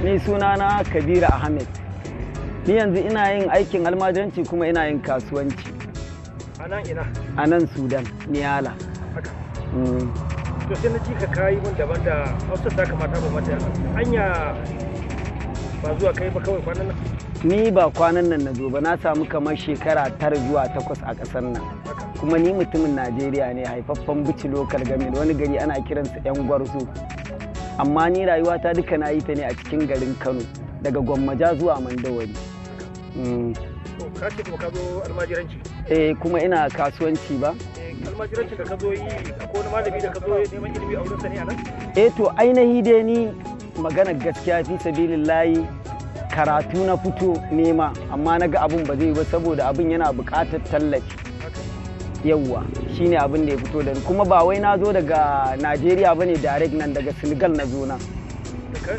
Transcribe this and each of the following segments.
Ni sunana Kabiru Ahmed. Ni yanzu ina yin aikin almajiranci kuma ina yin kasuwanci. A nan ina? A nan Sudan, Niyala. Haka. To sai na ji ka kayi mun daban da Hausa, ta kamata ba mata. Anya ba zuwa kai ba kawai kwanan nan? Ni ba kwanan nan na zo ba, na samu kamar shekara 9 zuwa 8 a ƙasar nan. Kuma ni mutumin Najeriya ne, haifaffen Bichi Local Government, wani gari ana kiransa 'Yan Gwarzo. Amma ni rayuwata duka na yi ta ne a cikin garin Kano, daga Gwammaja zuwa Mandawari. To ka ce kuma ka zo almajiranci? Eh, kuma ina kasuwanci ba. Eh, almajiranci da ka zo yi, akwai wani malami da ka zo neman ilimi a wurinsa ne a nan? Eh, to ainihi dai ni maganar gaskiya fi sabilillahi karatu na fito nema, amma na ga abun ba zai yi ba saboda abin yana buƙatar tallafi. Yawwa, shine abin da ya fito da ni. Kuma ba wai na zo daga Najeriya bane direct nan, daga Senegal na zo nan.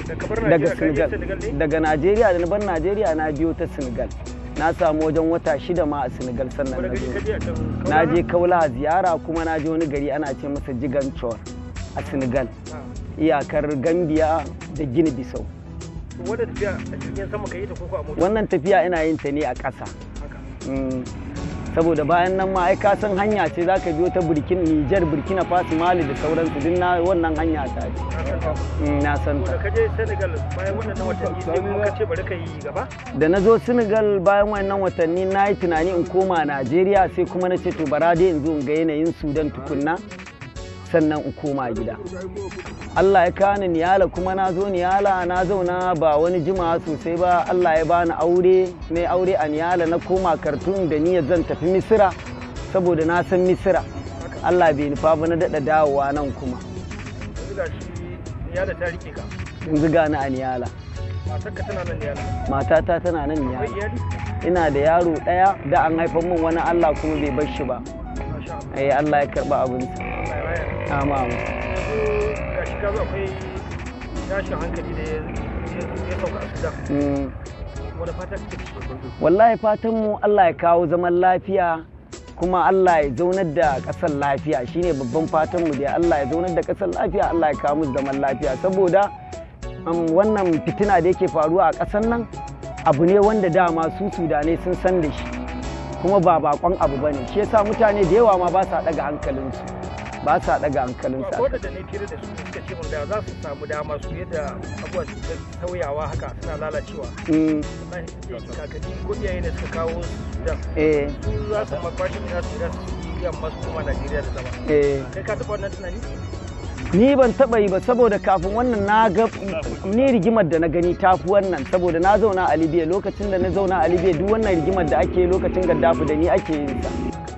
Da ka bar Daga Najeriya ka je Senegal. Senegal ne? Daga Najeriya, da na bar Najeriya na biyo ta Senegal. Na samu wajen wata 6 ma a Senegal sannan Wani na gari zo. ka je a can? Na je Kaulaha ziyara, kuma na je wani gari ana ce masa Ziguinchor a Senegal, iyakar Gambia da Guinea Bissau. Wanda tafiya a jirgin sama ka yi ta koko a mota? Wannan tafiya ina yin ta ne a ƙasa. Haka. Saboda bayan nan ma ai ka san hanya ce zaka biyo ta Burkina, Niger, Burkina Faso, Mali da sauransu, duk na wannan hanya ta ce. Na san ta. Na san To ta. da ka je Senegal bayan waɗannan watanni, sai kuma ka ce bari ka yi gaba? Da na zo Senegal bayan wannan watanni, na yi tunani in koma Najeriya, sai kuma na ce to bara dai in zo in ga yanayin Sudan tukunna, sannan in koma gida. Allah ya kawo ni Niyala, kuma na zo Niyala na zauna ba wani jimawa sosai ba, Allah ya bani aure, na aure a Niyala. Na koma Khartoum da niyyar zan tafi Misira saboda na san Misira. Allah bai nufa ba, na daɗa dawowa nan kuma. Yanzu ga shi Niyala ta rike ka. Yanzu gani a Niyala. Matarka tana nan Niyala? Matata tana nan Akwai Niyala. iyali? Ina da yaro ɗaya da an haifar min wani, Allah kuma bai bar shi ba. Masha Allah. Eh, Allah ya karɓa abinsa. Allah ya raya. Ama ama. Yanzu ga shi ka zo, akwai tashin hankali da ya sauka a Sudan. Wani fata kake da shi? Wallahi fatan mu Allah ya kawo zaman lafiya, kuma Allah ya zaunar da ƙasar lafiya, shine babban fatan mu dai. Allah ya zaunar da ƙasar lafiya, Allah ya kawo musu zaman lafiya, saboda wannan fitina da yake faruwa a ƙasar nan abu ne wanda dama su Sudanai sun san da shi, kuma ba bakon abu bane. Shi yasa mutane da yawa ma ba sa ɗaga hankalinsu, ba sa ɗaga hankalinsu. Ko da na fira da su, suka ce mun da za su samu dama su yadda abubuwa su ta sauyawa haka suna lalacewa, wallahi sun ce kakanni ko iyaye da suka kawo su Sudan, su za su makwashi ina su ina su yi yamma su koma Najeriya da zama. Kai ka taɓa wannan tunani? Ni ban taɓa yi ba, saboda kafin wannan na ga ni rigimar da na gani tafi wannan, saboda na zauna a Libya. Lokacin da na zauna a Libya, duk wannan rigimar da ake yi lokacin Gaddafi da ni ake yin sa.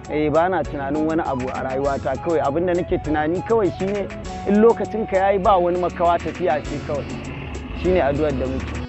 Eh, ba na tunanin wani abu a rayuwata. Kawai abin da nake tunani kawai shine in lokacin ka yayi, ba wani makawa, tafiya ce kawai. Shine addu'ar da muke.